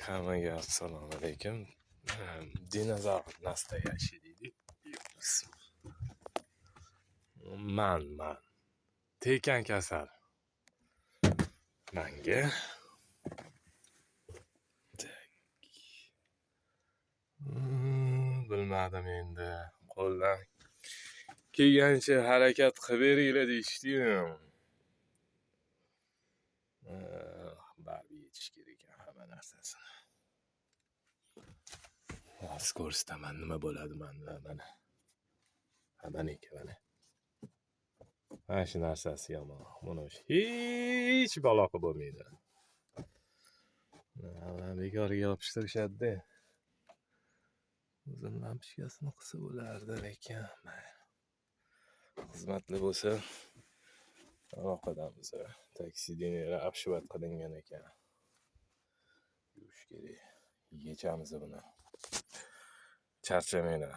Hammaga assalomu alaykum. Dinozavr настоящий deydi. Man. Tekan kasal. Manga. Так. Bilmadim endi. Qo'ldan kelgancha harakat qilib beringlar deyishdi-yu. Baribir yechish kerak ekan hamma narsasini. Hozir ko'rsataman nima bo'ladi manda mana. Ha, maniki mana. Mana shu narsasi yomon. Buni hech balo qilib bo'lmaydi. Bekorga yopishtirishadi-da. O'zim lampochkasini qilsa bo'lardi, lekin mayli. Xizmatli bo'lsa aloqadamiz. Так, сиденья обшивать qilingan ekan. Yuvish kerak. Yechamiz buni. Charchamanglar.